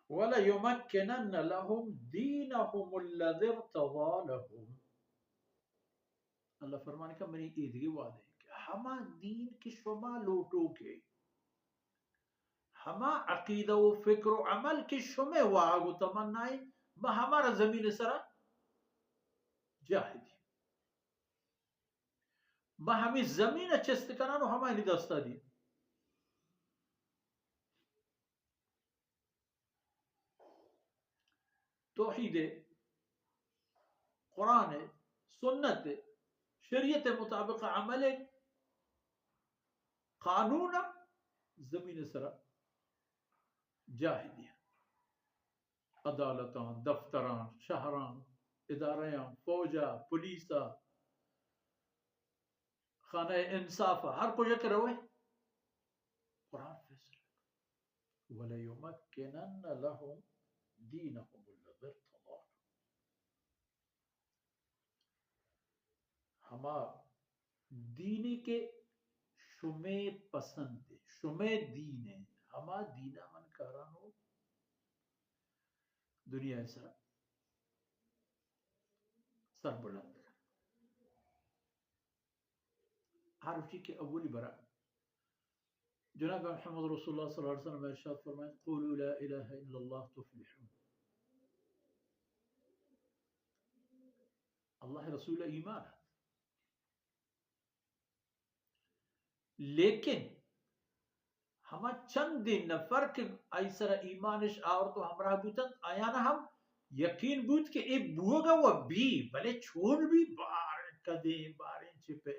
وليمكنن لهم دينهم الذي ارتضى لهم. اللہ فرمانے کہ منی ایدگی وعدہ ہے کہ ہما دین کہ شما لوٹو کہ ہما عقیدہ و فکر و عمل کہ شمے واہگ و تمنا ہے، ما ہمارا زمین سرا جاہ دی، ما ہمیں زمین چست کنان و ہمانی دستا دی. توحید، قرآن، سنت، شریعت مطابق عمل، قانون زمین سرا جاہ دیا. عدالتاں، دفتراں، شہراں، ادارہاں، فوجا، پولیسا، خانہ انصافا، ہر کجا کہ روئے، قرآن فیصلہ. وليمكنن لهم دينهم الذي ارتضى لهم. ہما دینے کہ شمے پسند ہے، شمے دین ہے، ہما دینا من کارانو دنیا سر سربلند کن. ہر چی کہ اولی برا جناب محمد رسول اللہ صلی اللہ علیہ وسلم ارشاد فرمائے، قولوا لا الہ الا اللہ تفلحون. اللہ رسول ایمان ہے، لیکن ہما چندیں نفر کہ آئی سر ایمانش آورت و ہمراہ بوتنت، آیان ہم یقین بوت کہ اے بوگا و بی، بلے چون بی؟ باریں کدیں، باریں چپے.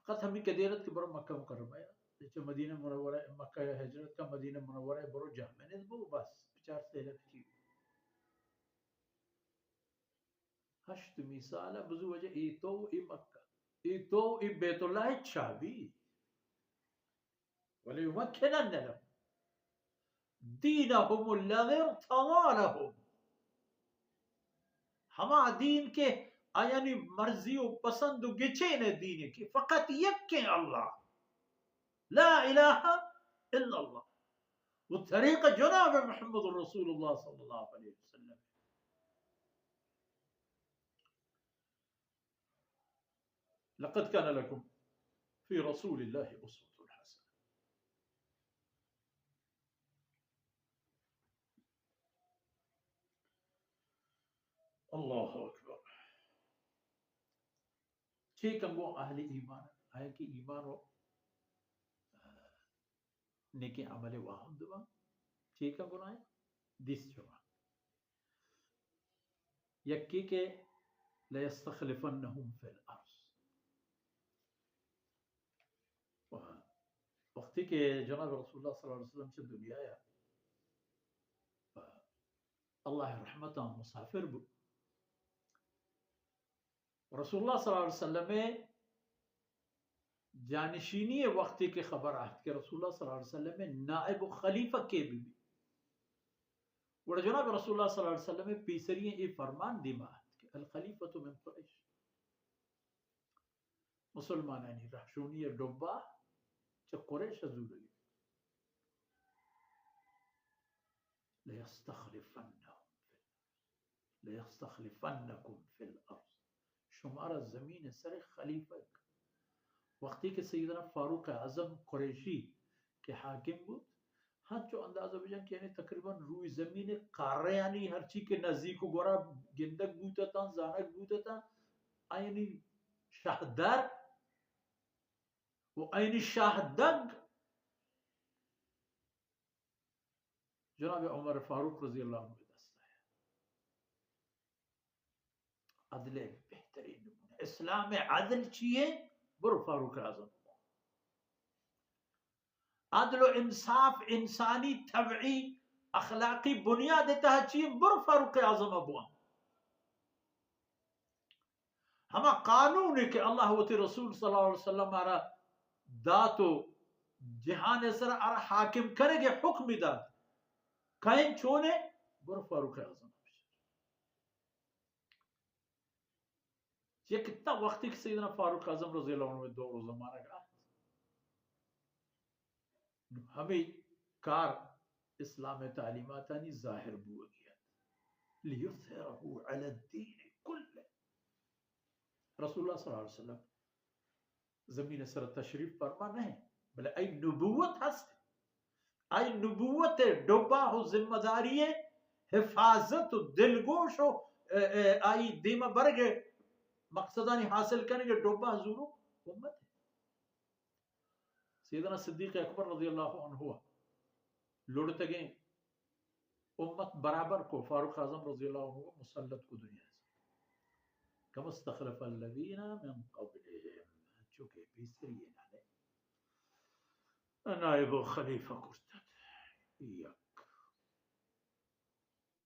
فقط ہمیں کہ دیرت کہ برو مکہ مکرمہ یا چہ مدینہ منورہ، مکہ یا ہجرت کا مدینہ منورہ برو جامنت بو، بس بچار سیلک چی. ہشتمی سال بزو وجہ ای تو ای مکہ، ای تو ای بیت اللہ چابی. وليمكنن لهم دينهم الذي ارتضى لهم. ہما دین کہ آیانی مرضی و پسند و گچین دین کہ فقط یکیں اللہ، لا الہ الا اللہ، و طریق جناب محمد رسول اللہ صلی اللہ علیہ وسلم. لقد كان لكم في رسول الله أسوة حسنة. اللہ اکبر. چے کنگو اہل ایمان، آیا کہ ایمان و نیکیں عمل واہند باں، چیکاں گناہ دیست شما. یکی کہ لیستخلفنہم فی الارض. وقتی کہ جناب رسول اللہ صلی اللہ علیہ وسلم چہ دنیا یا، اللہ رحمتاں مسافر بو، رسول اللہ صلی اللہ علیہ وسلم جانشینی وقتی کہ خبر آت کہ رسول اللہ صلی اللہ علیہ وسلم نائب و خلیفہ کے بی بی، گڑا جناب رسول اللہ صلی اللہ علیہ وسلم پیسری اے فرمان دیما آت کہ الخلیفۃ من قریش، مسلمانانی رہشونی ڈبا چہ قریش زورگی. لیستخلفنہم فی الارض، لیستخلفنکم فی الارض، شمارا زمین سر خلیفہ. وقتی کہ سیدنا فاروق اعظم قریشی کہ حاکم بود، ہنچو اندازہ بجن کہ یعنی تقریباً روی زمین قارہانی ہرچی کہ نزیک و گورا گندگ بوتتاں، زانگ بوتتاں، آیانی شہدر و آیانی شہدگ جناب عمر فاروق رضی اللہ عنہ دست ہے. عدل بہترین نمونہ. اسلام عدل چیئے؟ برو فاروق اعظم. عدل و انصاف، انسانی طبعی اخلاقی بنیاد تہا چیئے؟ برو فاروق اعظم بوان. ہما قانون کہ اللہ وتی رسول صلی اللہ علیہ وسلم آرا دات و جہان سر آرا حاکم کنگ حکم دات، کہیں چونے؟ برو فاروق اعظم. یک تا وقتی کہ سیدنا فاروق اعظم رضی اللہ عنہ دور و زمانہ کا، ہمے کار اسلام تعلیماتانی ظاہر بوگی ات۔ لیظہرہ علی الدین کلہ۔ رسول اللہ صلی اللہ علیہ وسلم زمین سر تشریف فرما نہیں، بلے ای نبوت ہست۔ ای نبوت ڈبہ و ذمہ داری حفاظت و دلگوش و، اے، اے، آئی دیما برگ مقصدانی حاصل کنگ ڈبہ زورو امت۔ سیدنا صدیق اکبر رضی اللہ عنہ لڑتگیں امت برابر کو، فاروق اعظم رضی اللہ عنہ مسلط کو دنیا سے۔ کما استخلف الذین من قبلهم، چونکہ پیسری نائب خلیفہ کرتت۔ یک